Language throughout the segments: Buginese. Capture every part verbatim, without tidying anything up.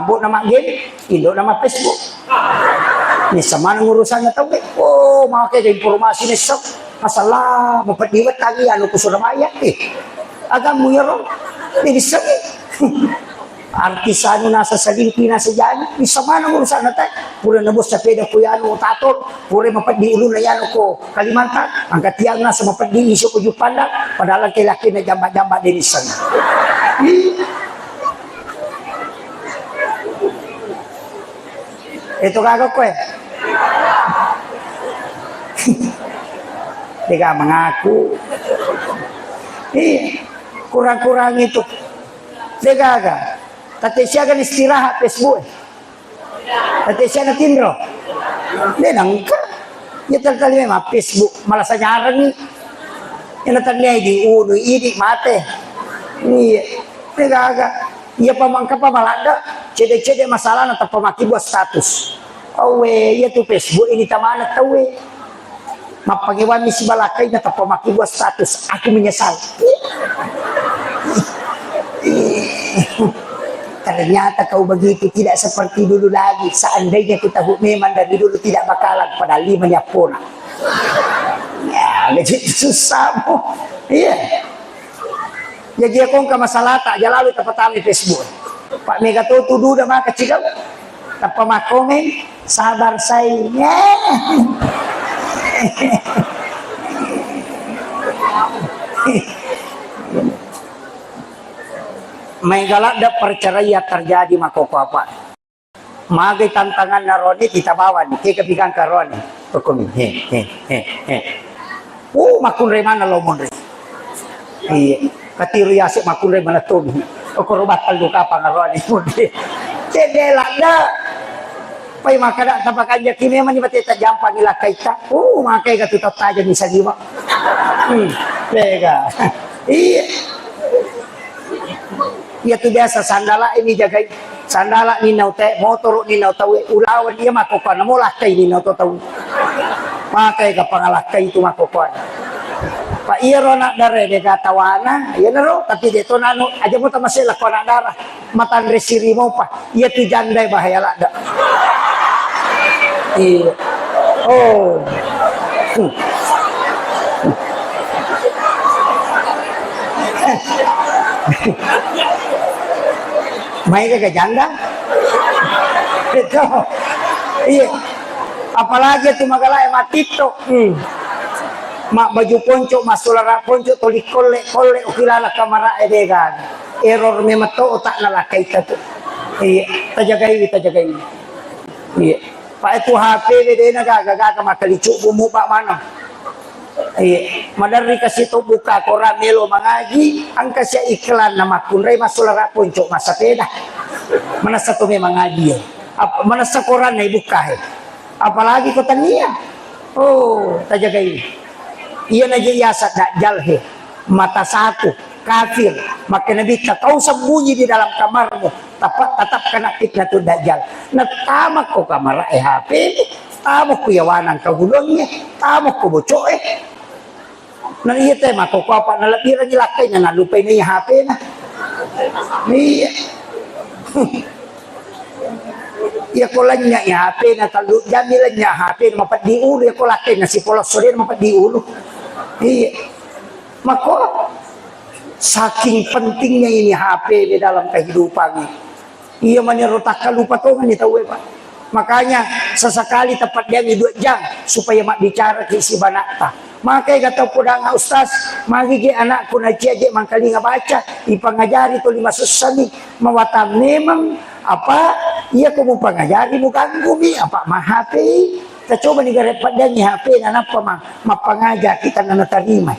Facebook nama game, indo nama Facebook. Nisseng maneng urusanna tau, eh. Oh, make ga informasi nisseng. Masalah mapeddi wettangi anu ku Surabaya. Eh, agammu yaro. Dia nisseng. Artis anu nasa selingki nasa jani, nisseng maneng urusanna tau. Pura nabos sepeda ku anu tato, pura mapeddi ulunna yanu ko Kalimantan, angka tiang nasa mapeddi iso ko Juppandang, padahal laki-laki na jamba-jamba dia nisseng. Itu kagak kowe. Tega mengaku. Iya, kurang-kurang itu. Tega ga. Tette siaga istirahat Facebook. Tette siaga tinro. De nangka. Ya tali-tali memang Facebook malah sanyarengi. Ina tania di unu ini mate. Iya. Tega ga. Iya pamangka pamaladde, cede-cede masalahna tappa makkibua status. Owe, iya tu Facebook ini tamana tauwe. Mappangewammi sibalakkai na tappa makkibua status. Aku menyesal. Ternyata kau begitu, tidak seperti dulu lagi. Seandainya ku tahu memang dari dulu tidak bakalan, padahal lima ni appona. Ya, jadi susah mo. Iya. Jaji iya ko engka masalata, aja lalo tapatama Facebook. Pak mega to tudu da maka cigau. Tappa makkomeng, sabar sai. Mega ladde perceraian terjadi makkokko apa. Magai tantanganna roni, tita bawani, kega pikangka roni. Okkomi, he, he, he, he. Uh, makkunrai mana lo monri. Iya, katiru yase makkunrai mana tomi. Okoro battal duka pangaroni monri. Cedde ladde. Pai makada tapakanjaki memang ni bateta jampangi lakkaita. Uh, makai gatu tattaja ni saliwa. Hmm, tega. Iya. Iya tu biasa sandala ini jagai. Sandala ninna ute, motoro ninna utawe, ulawan iya makkokkoanna mo lakkai ninna uta tau. Makai ka pangalakkai itu makkokkoanna. Pa iyaro anak dara de ga tawana, iyanaro, tapi de to nanu, aja mo tamase lakko anak dara. Matanre siri mopa, iya tu janda bahaya ladde. Iya. Oh. Mai ke janda? Itu. Iya. Apalagi tu magala e matitto. Hmm. Ma baju ponco, ma sulara ponco, toli kolle, kolle, ukilala kamara e degan. Error memang to otak na lakkaita tu. Iya, tajagai, tajagai. Iya. Pak itu H P bedena gaga-gaga makalicu bumu pak mana. Iya, maderri kasi to buka koran melo mangaji, angka sia iklan na makkunrai massulara ponco masapeda. Manessa to memang ngaji ya. Ap-, manessa koran na ibuka he. Apalagi ko tania. Oh, tajagai. Iya na je yasa dajjal he. Mata satu, kafir. Maka Nabitta, kau sembunyi di dalam kamarmu. Tapa-, tatap kena fitnah tu dajjal. Nah, tamakko kamara e H P ni. Tamo ku yawanang kagulongnge, tamo ku boco'e. Na iya te makkokko apa na lebbirengngi lakkainna, nalupai na iya H P na. Iya. Iya ko lenya iya H P na, tellu jammi lenya H P na, mapeddi ulu, iya ko lakkainna sipolosso de mapeddi ulu. Iya. Makko saking pentingnya ini H P di dalam kehidupan ini. Iya maniro takkalupa tongeng ni tauwe, Pak. Makanya sesekali tapeddiangi dua jam supaya mabbicara ki sibanakta. Makai kata podang Ustaz, magi je anakku nacia je mangkalinga baca, ipangajari toli masussani, mawatang memang apa iya ko mupangajari muganggumi apa ma H P. Tacoba ni gare peddangi H P na nappa ma-, mappangaja kita na natarima.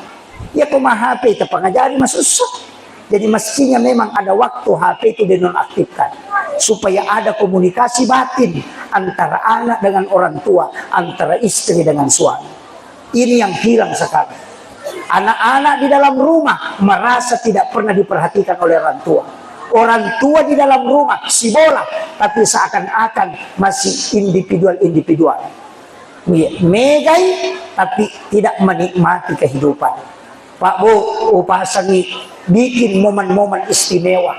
Iya ko ma H P tapangajari masussa. Jadi mestinya memang ada waktu H P itu dinonaktifkan supaya ada komunikasi batin antara anak dengan orang tua, antara istri dengan suami. Ini yang hilang sekarang. Anak-anak di dalam rumah merasa tidak pernah diperhatikan oleh orang tua. Orang tua di dalam rumah sibola, tapi seakan-akan masih individual-individual. Iya, megai tapi tidak menikmati kehidupan. Pak Bu, upasangi bikin momen-momen istimewa.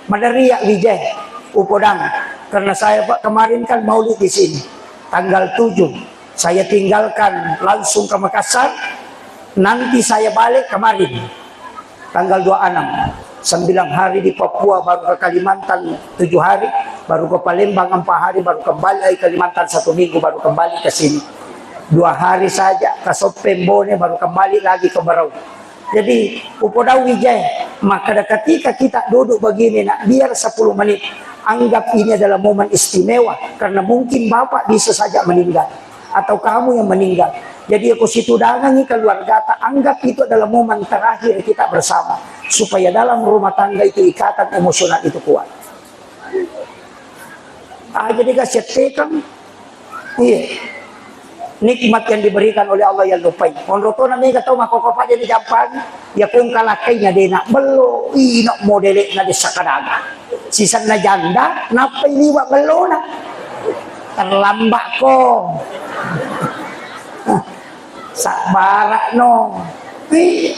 Maderia Wijay, upodang Karena saya, Pak, kemarin kan maulid di sini, tanggal tujuh. Saya tinggalkan langsung ke Makassar, nanti saya balik kemarin, tanggal dua enam. Sembilan hari di Papua, baru ke Kalimantan tujuh hari, baru ke Palembang empat hari, baru kembali lagi Kalimantan satu minggu, baru kembali ke sini. Dua hari saja ke Soppeng, Bone, baru kembali lagi ke Berau. Jadi, upodawi je, maka ketika kita duduk begini, nak, biar sepuluh menit, anggap ini adalah momen istimewa, karena mungkin Bapak bisa saja meninggal, atau kamu yang meninggal. Jadi, aku situ dangangi keluarga, tak anggap itu adalah momen terakhir kita bersama, supaya dalam rumah tangga itu ikatan emosional itu kuat. Ah, jadi kasih tekang. Iya. Nikmat yang diberikan oleh Allah yang lupai. Onrotona mega tau makkokko pada di jampang. Ya kong kalakai na dena bello. Ino modele na desa kadaga. Sisan na janda, nappai liwa bellona. Terlambat ko. Sabbara no. Iya.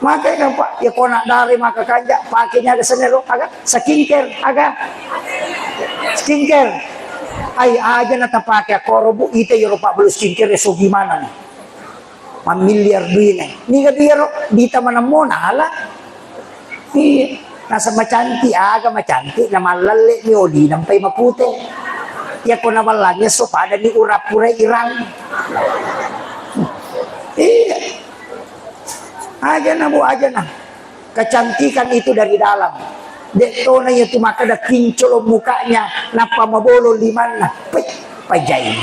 Makai kan, Pak? Ya, ko nak dari maka kanja, pakai nyaga senero, aga? Skincare, aga? Skincare. Ai, aja na tapake akkoro, Bu, ita yoro pabbelu skincare, so gimana nih? Mamiliar duine. Niga biaro, dita manemmona, ala? Iya. Nasaba cantik, aga macantik, na mallalle mi oli, nampai mapute. Ya, ko na ballanya so pada ni urap-urai irang. Iya. Aja na, Bu, aja na. Kecantikan itu dari dalam. De'tona iya tu makkeda kincolo mukanya, nappa mabolo limanna. Pei, pajai.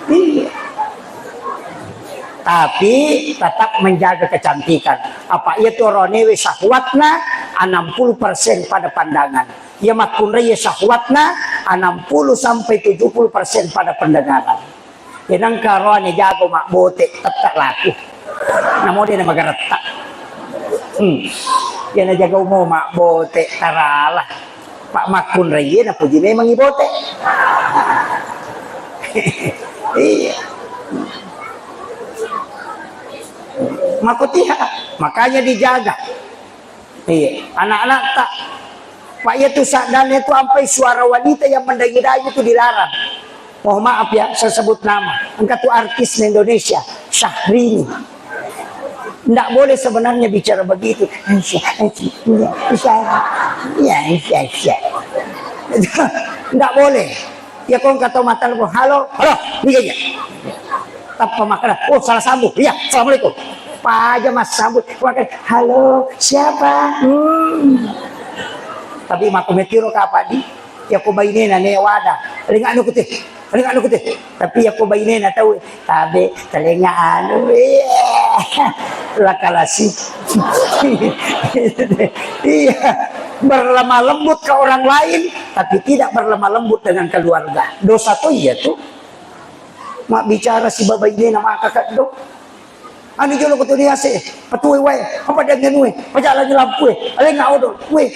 Iya. Tapi tetap menjaga kecantikan. Apa iya tu oroanewe syahwatna enam puluh persen pada pandangan. Iya makkunrai iya syahwatna enam puluh sampai tujuh puluh persen pada pendengaran. Iya nengka roane jago mabbote, tette laku. Namo de na magaretta. Hmm. Iya na jago mo mabbote, tarala. Pak makkunrai iya napuji memang ibote. Iya. Makotiha, makanya dijaga. Iya, anak-anak tak. Pak, iya tu sadane tu ampai suara wanita yang mendayu-dayu tu dilarang. Mohon maaf ya, saya sebut nama. Engka tu artis Indonesia, Syahrini. Ndak boleh sebenarnya bicara begitu. Aisyah, Aisyah, iya, Aisyah. Iya, Aisyah, Aisyah. Ndak boleh. Ya, kong kata mata lu, "Halo, halo, iya, iya." Tappa makkeda, "Oh, salah sambung. Iya, assalamualaikum." Paja massambung, makkeda, "Halo, siapa?" Hmm. Tapi makko metiro kapang di, ya ko bainena ne wada. Ringa anu kute, ringa anu kute. Tapi ya ko bainena tau, tabe, telenga anu, iya. Lakalasi. Iya, berlemah lembut ke orang lain, tapi tidak berlemah lembut dengan keluarga. Dosa to iya tu. Mabbicara sibawa bainena maka keddo. Anu jolo ko tuli ase, patuwe wae, apa dengan we, pajalangi lampue, alenga odo, we.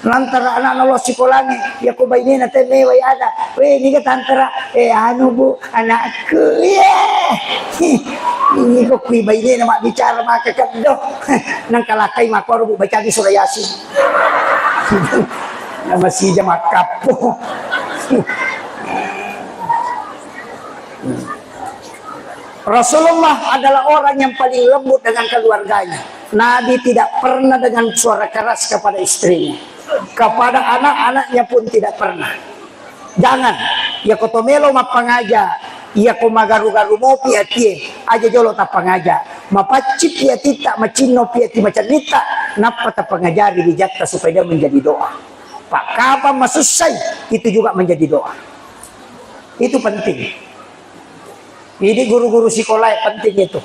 Lantara anak-anak lo sikolange, ya ko bainena te mewai ada, we, niga tantara, eh, anu, Bu, anakku, iya. Ini ko kui bainena mabbicara maka keddo. Nang kalakai makoro, Bu, bacagi surah Yasin. Nama sija makkappo. Rasulullah adalah orang yang paling lembut dengan keluarganya. Nabi tidak pernah dengan suara keras kepada istrinya. Kepada anak-anaknya pun tidak pernah. Jangan, iya ko to melo mappangaja, iya ko magaru-garu mopi atie, aja jolo tappangaja. Mapaccipi atitta, macinnopi ati macennitta, nappa tappangajari rijatta supaya dia menjadi doa. Pak, kapan masussai, itu juga menjadi doa. Itu penting. Jadi guru-guru sekolah penting itu.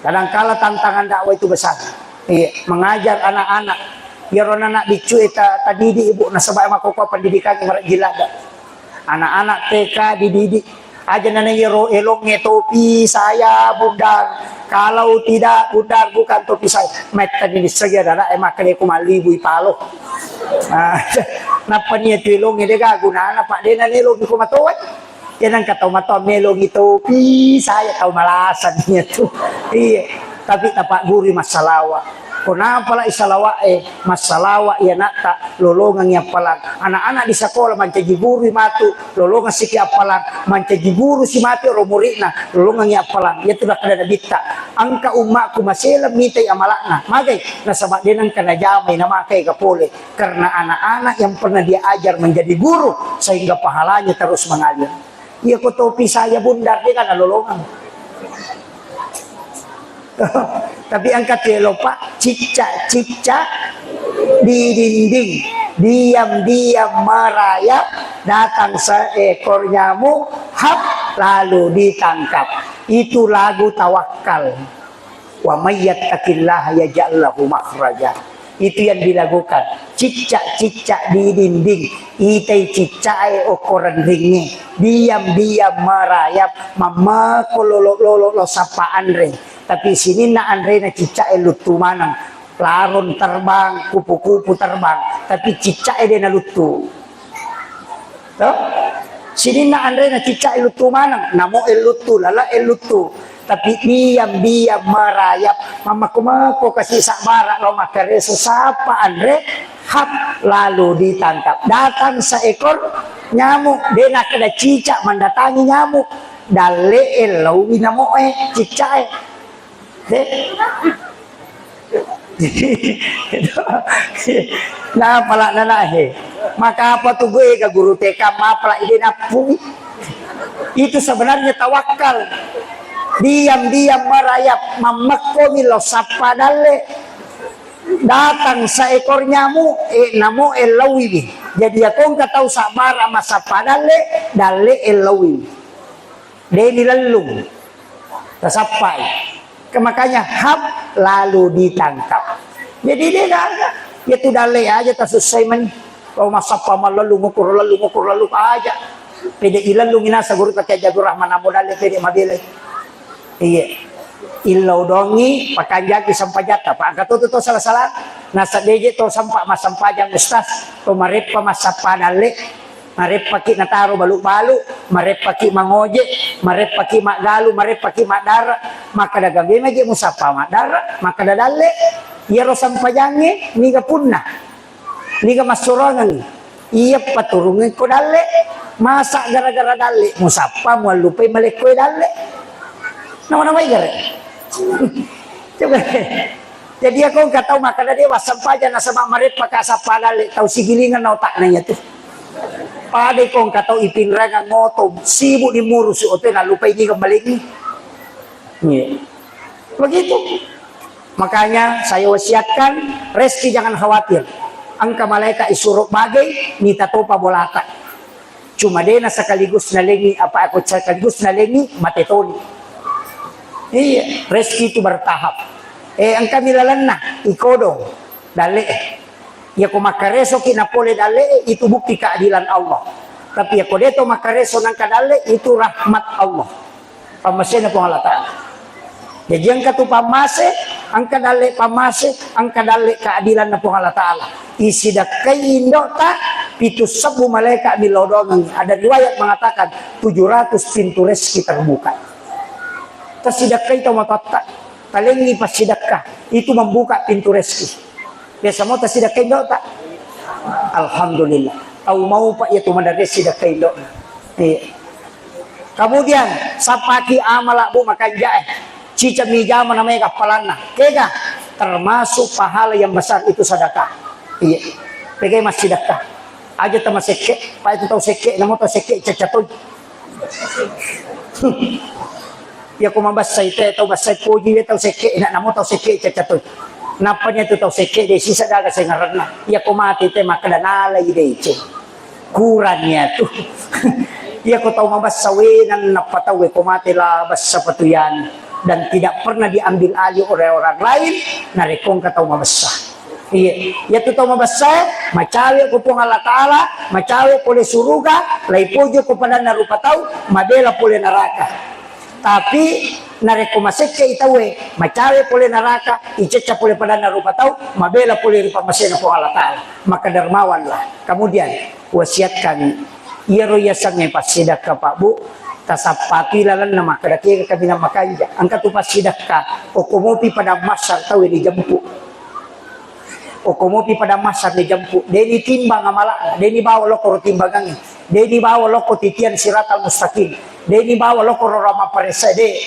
Kadangkala tantangan dakwah itu besar. Iya, mengajar anak-anak. Iyaro anak biccu e ta-, tadidik, Ibu, nasaba makkokko pendidikan marejjing ladde. Anak-anak T K dididik. Aja nana iyaro elongnge topi saya, Bundar. Kalau tidak, Bundar, bukan topi saya. Mettani dissegi anak-anak e makkeda ko mallibu ipalo. Ah, nappa nia tu elongnge de gaga gunana, Pak, de na elongngi ko matoa. Iya nengka tau matoa melongi topi, saya tau malasan iya tu. Iya, tapi tapagguru massalawa. Ko napalai salawa'e, massalawa'i ana'ta, lolongengngi appalang. Anak-anak di sekolah mancaji guru matu, lolongeng siki appalang, mancaji guru si matu ro muridna, lolongengngi appalang. Iyatu nakkeda Nabitta, engka ummakku maseleng mitai amala'na. Magai? Nasaba de nengka najamai namakai ga pole. Karena anak-anak yang pernah dia ajar menjadi guru, sehingga pahalanya terus mengalir. Iya ko topi saya bundar, de kan nalolongeng. Tapi engka tu elo, Pak, cicak-cicak di dinding, diam-diam merayap, datang seekor nyamuk, hap, lalu ditangkap. Itu lagu tawakal. "Wa may yattaqillaha yaj'al lahu makhraja." Itu yang dilakukan. Cicak-cicak di dinding, itai cicak e okko renringnge. Diam-diam merayap, mammako lolo-lolo lo sappa anre. Tapi sininna anrena cicak e luttu maneng. Laron terbang, kupu-kupu terbang, tapi cicak e de naluttu. To? Sininna anrena cicak e luttu maneng, namo e luttu, lala e luttu. Tapi diam-diam merayap, mammako-mako kasi sabbara lao makkareso sappa anre, hap, lalu ditangkap. Datang seekor nyamuk, de nakkeda cicak mendatangi nyamuk. Dalle e laowi namo e, cicak e. De. Nah, pala nana he. Maka apa tu gue ke guru T K mapala ide napui. Itu sebenarnya tawakal. Diam-diam merayap, mammekko mi lo sappa dalle. Datang seekor nyamuk, eh, namo e laowi. Jadi ya kongka tau sabbara massappa dalle, dalle e laowi. De nilellung. Tasappai. Ke makanya hap lalu ditangkap. Jadi de gaga. Ya tu dalle aja tasussai mani. Kau massappa malellung ukur lellung ukur lellung aja. Pede ilellung inasa guru pakai Jabir Rahman Abu Dalle pede mabele. Iya. Illau dongi pakanjaki sampajatta. Pak angka tu to salah-salah. Nasa deje to sampa massempajang ustaz. To mareppa massappa dalle. Mareppaki nataro balu-balu, mareppaki mangoje, mareppaki maggalu, mareppaki maddara, makkeda gabe magi musappa maddara, makkeda dalle, iyaro sampajangnge niga punna, niga massorongeng, iya paturungeng ko dalle, masa gara-gara dalle musappa muallupai malekkoe dalle, nama-namai gare. Coba. Jadi, iya ko engka tau makkeda, "De, wassampajang nasaba mareppa ka sappa dalle," tau sigilingeng na otakna iya tu. Pada ko engka tau ipinrengeng oto, sibuk dimurusu oto, nallupai niga malengi. Iya. Begitu. Makanya saya wasiatkan, Reski jangan khawatir. Engka malaikat isuro bagai, mita topa bolata. Cuma dena sekaligus nalengi, apa, ako sekaligus nalengi, mate toni. Iya, rezeki itu bertahap. Eh, engkami lalenna, ikodong, dalle. Iya ko makkaresoki napole dalle, itu bukti keadilan Allah. Tapi iya ko deto makkareso nangka dalle, itu rahmat Allah. Pammasena Puang Allah Ta'ala. Jaji engka tu pammase, engka dalle pammase, engka dalle keadilanna Puang Allah Ta'ala. Isidakkai indo'ta, pitu sebbu malaika millau doangeng. Ada riwayat mengatakan, tujuh ratus pintu rezeki terbuka. Tasidakkai tau matoatta, talengi passidakka, itu membuka pintu rezeki. Biasa mo tasidakka indo'ta. Alhamdulillah. Tau mau pa iya tu madarre sidakka indo'na. Iya. Kemudian, sappaki amala bu makanjae. Cicami jama namanya kappalanna. Kega? Termasuk pahala yang besar itu sedekah. Iya. Pegai massidakka. Aja tamasekke, pa itu tau sekke, namo tau sekke cacatoi. Iya ko mabessai te, tau bessai poji we tau sekke, na namo tau sekke cacatoi. Nappani tu tau sekke de sisa gaga sengarenna. Iya ko mate te makkeda nalai deceng. Kurang iya tu. Iya ko tau mabessa wenang nappa tau we ko mate la bessa patuyani dan tidak pernah diambil alih oleh orang lain, narekko engka tau mabessa. Iya, iyatu tau mabessae, macawe ko Puang Allah Ta'ala, macawe pole suruga, laipojo ko padanna rupa tau, mabela pole neraka. Tapi, narekko masekke i tauwe, macawe pole neraka, icecca pole padanna rupa tau, mabela pole ri pammasena Puang Allah Ta'ala. Maka dermawanlah. Kemudian, wasiatkan, iyaro yasengnge passidakka, Pak, Bu, tasappaki lalenna makkeda kega kaminang makanja. Engka tu passidakka, okko mopi padang mahsyar tauwe dijemput. Okko mopi padang mahsyar dijempu, de' nitimbang amala'na, de' nibawa lokko ro timbangangnge, de' nibawa lokko titian siratal mustaqim, de' nibawa lokko ro rama paressa, de'.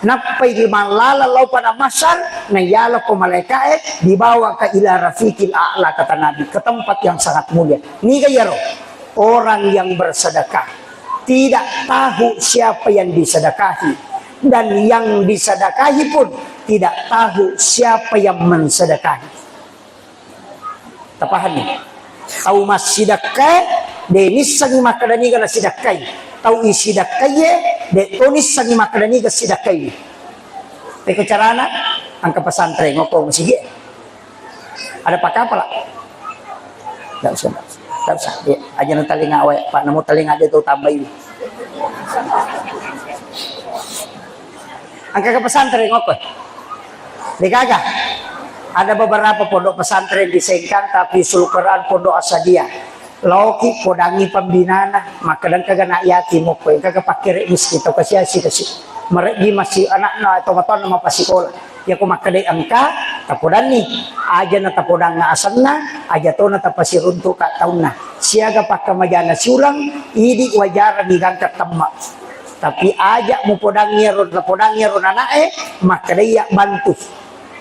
Nappai ri mallala lao padang mahsyar, naiyalokko malaika'e, dibawa ka ila rafiqil a'la, kata Nabi, ke tempat yang sangat mulia. Niga iyaro? Orang yang bersedekah tidak tahu siapa yang disedekahi, dan yang disedekahi pun tidak tahu siapa yang mensedekahi. Tapahanni? Tau massidekkae, de' nissengngi makkeda niga nasidekkai. Tau isidekkaie, de' to nissengngi makkeda niga sidekkai. Pekko carana, engka pesantren, okko masigi. Ada pakapala? Tidak usah, tidak usah. Tidak usah. Ya, aja na talinga wae, Pak, namo talinga de' to tambai. Engka ke pesantren, okko. Degaga. Ada beberapa pondok pesantren di Sengkang, tapi Sul Quran Pondok Asadia. Laoki podangi pembinana, makkeda engkaga anak yatim okko, engkaga pakkere miskin, tau kasiasi kasi. Mareggi masi anakna atau matonna mapasikola. Yako makkeda engka, tapodanni. Aja na tapodangnga asenna, aja tona tapasiruntuka taunna. Siaga pakkamajana siulang, idi wajarang digangka temma. Tapi aja mupodangngi ro, tapodangngi ro nanae, makkeda iya bantu.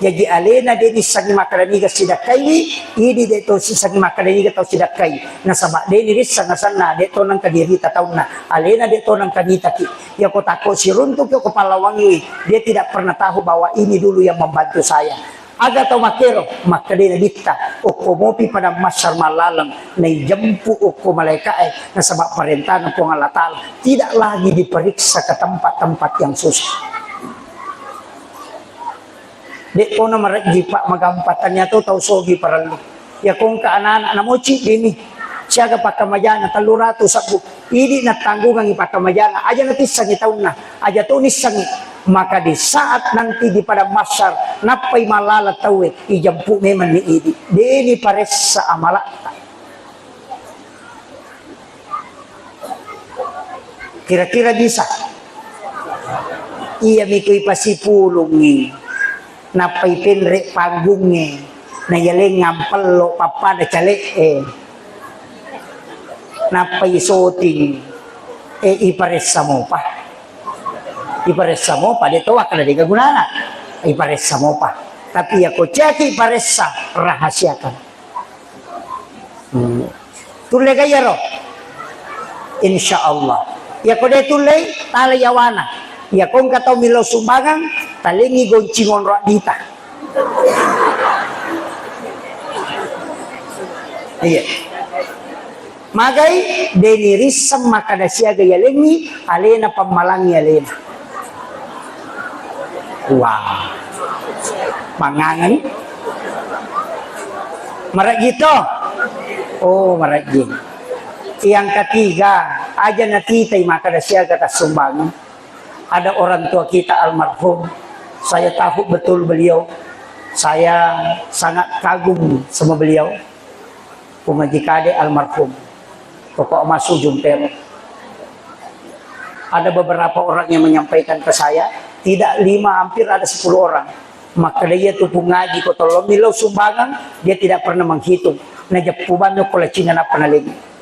Jaji alena de' nissengngi makkeda niga sidekkaiwi, idi de' to sissengngi makkeda niga tau sidekkai. Nasaba de' nirisseng asenna, de' to nengka dirita taunna. Alena de' to nengka nitaki. Yako takko siruntuki ko pallawangiwi, dia tidak pernah tahu bahwa ini dulu yang membantu saya. Aga tau makkero, makkeda Nabitta, okko mopi padang mahsyar mallaleng, naijempu okko malaika'e, nasaba parentana Puang Allah Ta'ala, tidak lagi diperiksa ke tempat-tempat yang susah. De' tona marejji, Pak, magampang, tania to tau sogi parellu. Yako engka anak-anak namoci dini. Siaga pakkamajana tellu ratu sebbu. Idi nattanggungangi pakkamajana. Aja natissengi taunna. Aja to nissengi. Maka di saat nanti di padang mahsyar, nappai mallala tauwe, ijempu memang ni idi. De' ni paressa amala'ta. Kira-kira bisa? Iya miko ipasipulungngi, nappai penre panggungnge, nayaleng ampello pappada cale'e, nappai soting, e, iparessa mopa. Iparessa mopa, de' to wakkeda de' gaga gunana. Iparessa mopa. Tapi yako ciaki iparessa, rahasiakan. Hmm. Tulle ga iyaro? Insya Allah. Yako de' tullei, tala yawana. Yako engka tau millau sumbangang, talengi goncing onro addita. Iya. Magai, de' nirisseng makkeda siaga yalengngi, alena pammalangngi alena. Wah. Mangangeng. Marejji to? Oh, marejji. Yang ketiga, aja natitai makkeda siaga tassumbangeng. Ada orang tua kita almarhum, saya tahu betul beliau, saya sangat kagum sama beliau. Pu Haji Kade almarhum, Toko Masu Jumpero. Ada beberapa orang yang menyampaikan ke saya, tidak lima, hampir ada sepuluh orang. Makkeda iya tu Pu Haji ko tolong millau sumbangan, dia tidak pernah menghitung. Najeppu banno ko lacingan apa nalengi.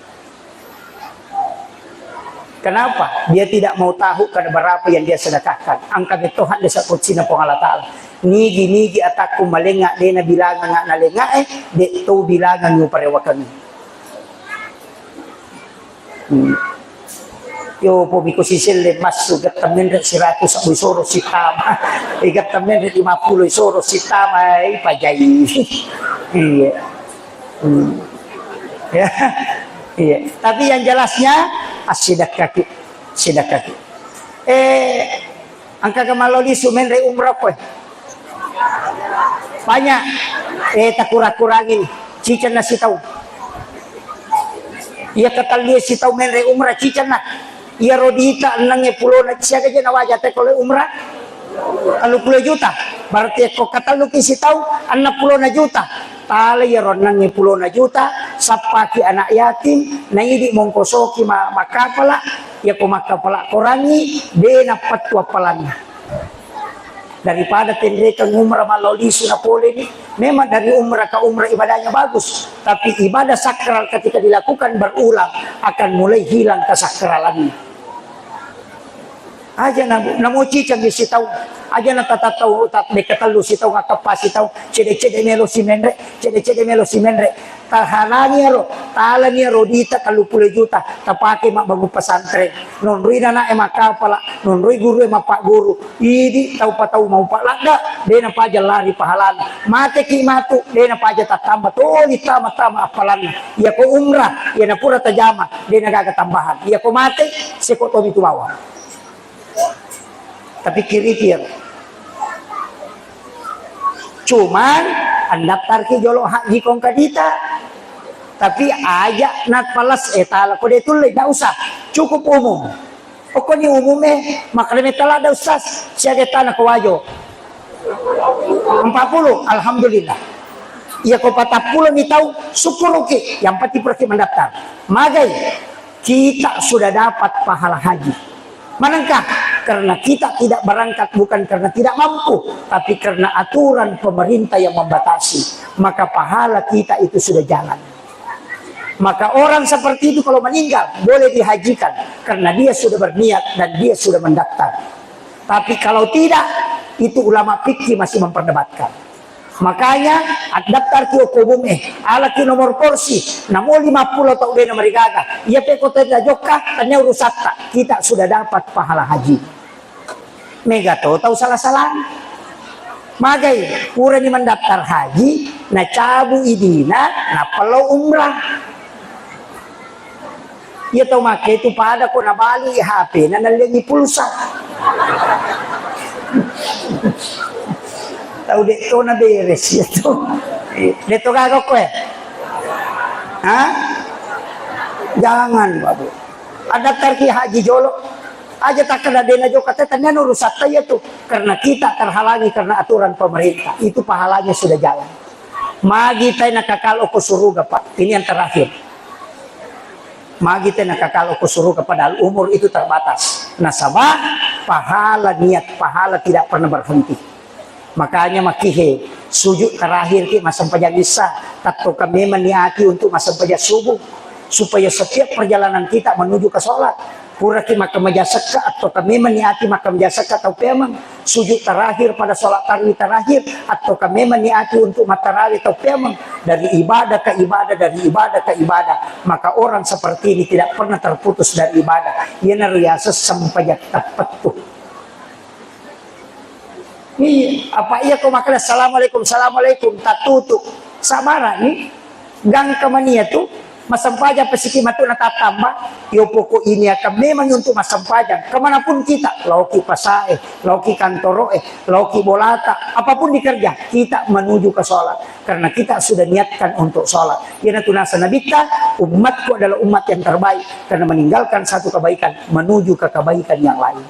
Kenapa? Dia tidak mau tahu kada berapa yang dia sedekahkan. Angka betto hadde sakoccina Puang Allah Ta'ala. Nigi-nigi atakku malenga dena bilangang nalengae, de to bilangang uparewakengi. Hmm. Yo, po miko siselle massu, gatta menre siratu sabbu isoro sitama. Eh, gatta menre lima puluh isoro sitama, eh, pajai. Iya. Hmm. Ya. Iya. Tapi yang jelasnya, assidakkaki. Sidakkaki. Eh, Engka ga mallo lisu menre umrah koe? Banyak. Eh, takurang-kurangin. Cicenna sitau. Iya, ketellu sitau menre umrah, cicenna. Iya, rodita enneng pulona, siaga je nawaja te kole umrah? Tellu puluh juta. Berarti ko ketellu ki sitau, enneng pulona juta. Tala iyaro enneng pulona juta, sappaki anak yatim, naidi mongkosoki ma-, makkapala, yako makkapala korangi, de nappettu appalanna. Daripada tenrekeng umrah mallau lisu napoleni, memang dari umrah ke umrah ibadahnya bagus, tapi ibadah sakral ketika dilakukan berulang akan mulai hilang kesakralannya. Aja na, namo ciceng sitaung, aja na tatattau, tat-, deka tellu sitaung, akkappasi taung, cede-cede melo simenre, cede-cede melo simenre. Tahalangi aro, talani aro dita tellu puluh juta, tapake mabbangun pesantren. Nonroi nana'e makkapala, nonroi gurue mappagguru. Idi tau patau maupa ladda, de napaja lari pahalana. Mateki matu, de napaja tattamba, toli tama-tama appalanna. Iyako umrah, iyana pura tajama, de nagaga tambahan. Iyako mate, seko tomi tu bawang. Tapi kiri tiang. Cuman, andaftarki jolo haji kongka dita. Tapi aja napales, eh, tala ko de tulle, ndak usah. Cukup umum. Okoni umum, eh, makleme tala da ustaz, siaga tana ko wajo. Empat puluh, alhamdulillah. Iya ko patappulo mi tau, syukuruki. Yang penting puraki mendaftar. Magai, kita sudah dapat pahala haji. Manengka? Karena kita tidak berangkat bukan karena tidak mampu, tapi karena aturan pemerintah yang membatasi. Maka pahala kita itu sudah jalan. Maka orang seperti itu kalau meninggal, boleh dihajikan karena dia sudah berniat dan dia sudah mendaftar. Tapi kalau tidak, itu ulama fikih masih memperdebatkan. Makanya, addaftarki okko umum e, alaki nomor porsi, namo lima puluh tau de nomor gaga. Iya pe ko tena jokka, tania urusatta. Kita sudah dapat pahala haji. Mega to tau sala-sala. Magai, purani mendaftar haji, nacabu idina, nappa lao umrah. Iya tau make tu pada ko nabali H P na nallengi pulsa. Tau de to na beres iya tu. De to gaga ko e. Hah? Jangan, Bapak. Addaftarki haji jolo. Aja takkeda de na jokka te, tania urusatta iya tu. Karena kita terhalangi karena aturan pemerintah. Itu pahalanya sudah jalan. Magi tai nakakal okko suruga, Pak. Ini yang terakhir. Magi tai nakakal okko suruga, padahal umur itu terbatas. Nasaba pahala niat, pahala tidak pernah berhenti. Makanya makihe, sujud terakhir ki massempajang isya, tattoka memang niati untuk massempajang subuh, supaya setiap perjalanan kita menuju ke sholat. Puraki makkamaja sekka, attoka memang niati makkamaja sekka tau peameng. Sujud terakhir pada sholat tarawih terakhir, attoka memang niati untuk mattarawe tau peameng. Dari ibadah ke ibadah, dari ibadah ke ibadah. Maka orang seperti ini tidak pernah terputus dari ibadah. Iyanaro yaseng sempajang tappettu. Iya, apa iya ko makkeda, "Assalamualaikum, assalamualaikum," tattutu. Sabara ni, gangka mania tu, massempajang pesiki matu na tattamba, yo pokok ini akan memang untuk massempajang. Kemanapun kita, laoki pasae, laoki kantoroe, laoki bolata, apapun dikerja, kita menuju ke sholat. Karena kita sudah niatkan untuk sholat. Iyanatu nasa Nabitta, "Umatku adalah umat yang terbaik." Karena meninggalkan satu kebaikan, menuju ke kebaikan yang lain.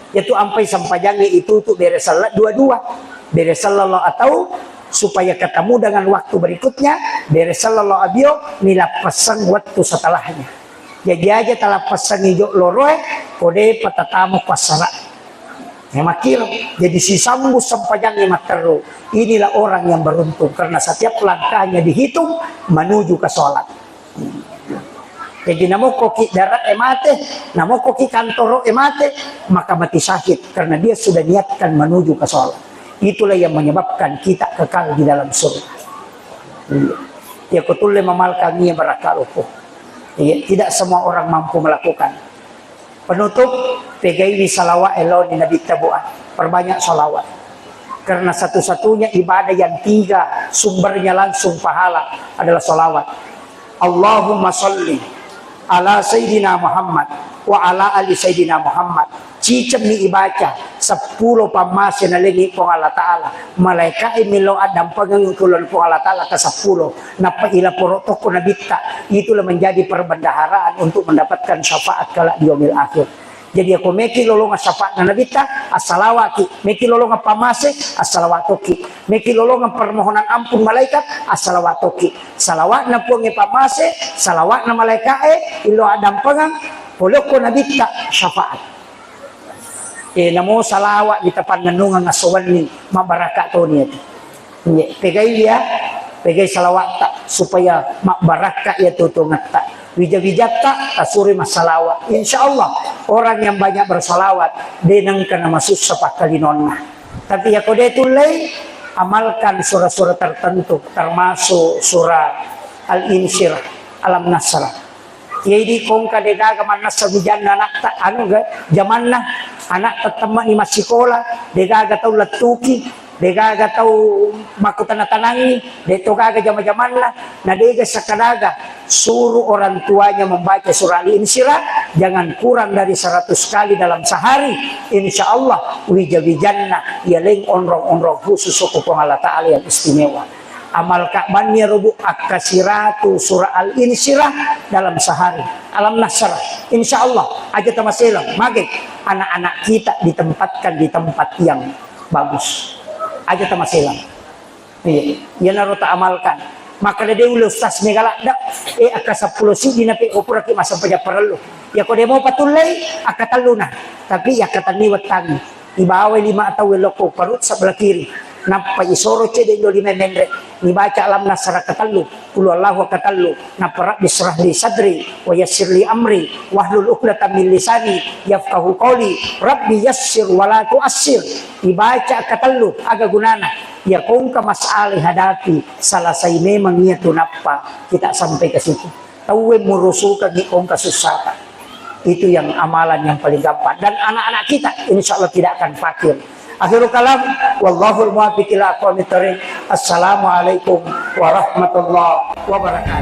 Yaitu ampai sempajangnge itu tu bere sella dua-dua. Bere sella lao atau supaya ketemu dengan waktu berikutnya, bere sella lao abio, nilappesseng waktu setelahnya. Jadi aja talappessengi jo loroe, kode patatamo passara. Ya makkiro. Jadi sisambung sempajangnge matteru. Inilah orang yang beruntung karena setiap langkahnya dihitung menuju ke sholat. Jadi namokkoki dara e mate, namokkoki kantoro e mate, maka mati syahid karena dia sudah niatkan menuju ke sholat. Itulah yang menyebabkan kita kekal di dalam surga. Iya. Ya kutulle mamalkangi barakka loko. Iya, tidak semua orang mampu melakukan. Penutup, pegaiwi salawat eloni Nabi tabuan. Perbanyak salawat. Karena satu-satunya ibadah yang tiga sumbernya langsung pahala adalah salawat. Allahumma salli ala Sayyidina Muhammad wa ala ali Sayyidina Muhammad. Cicemmi ibaca seppulo pammase nalengi Puang Allah Ta'ala. Malaikae millau addampengeng tulung Puang Allah Ta'ala ke seppulo. Nappa ilaporo tokko Nabitta. Itulah menjadi perbendaharaan untuk mendapatkan syafaat kelak di yaumil akhir. Jadi, ako meki lolongeng syafaatna Nabitta, assalawaki. Meki lolongeng pammase, assalawatoki. Meki lolongeng permohonan ampun malaikat, assalawatoki. Salawatna Puangnge pammase, salawatna malaikae, illau addampengeng, polokko Nabitta syafaat. Eh, namo salawat di tapannennungeng asso wenni, mabbarakka toni iyatu. Iya, pegai iya, pegai salawatta supaya mabbarakka iya tutuangetta. Wija-wijatta tasuroi massalawat. Insya Allah, orang yang banyak bersalawat, de nengka namasussa pakkalinonna. Tapi yako de tullei, amalkan surah-surah tertentu, termasuk surah Al-Insyirah, Alam Nasrah. Iya idi kongka degaga mannessa wijanna anatta, anu ga, jamanna, anatta temmani massikola, degaga tau lettuki, degaga tau makkutana-tanangi, de to gaga jama-jamanna, na dega sakadaga suru orang tuanya membaca surah Al-Insyirah, jangan kurang dari seratus kali dalam sehari, insya Allah wija-wijanna yaleng onrong-onrong khusus ko Puang Allah Ta'ala yang istimewa. Amalka banni ero, Bu, akka siratu surah Al-Insyirah dalam sehari. Alam Nasrah. Insya Allah, aja tamaselang. Mage anak-anak kita ditempatkan di tempat yang bagus. Aja tamaselang. Iya, iyanaro ta amalkan. Makkeda de ulle ustaz mega ladde, eh, akka seppulo siddi nape ko puraki massempajang parellu. Yako de mo patullei, akka telluna. Tapi yakkatenni wettangi. Ibawai lima tau lokko perut sebelah kiri. Nappa isoro cedde dua lima menre. Nibaca Alam Nasrah katellu, Qul Huwallahu katellu. Nappa Rabbi israh li sadri, wa yassir li amri, wahlul uqdatam min lisani, yafqahu qawli. Rabbi yassir wa la tuassir. Ibaca katellu, aga gunana? Ya kongka masalah hadapi, selesai memang iya tu nappa kita sampai ke situ. Tauwe murusukangi kongka sussata. Itu yang amalan yang paling gampang. Dan anak-anak kita, insya Allah tidak akan fakir. Akhirul kalam, wallahul muwaffiq ila aqwamit thariq. Assalamualaikum warahmatullahi wabarakatuh.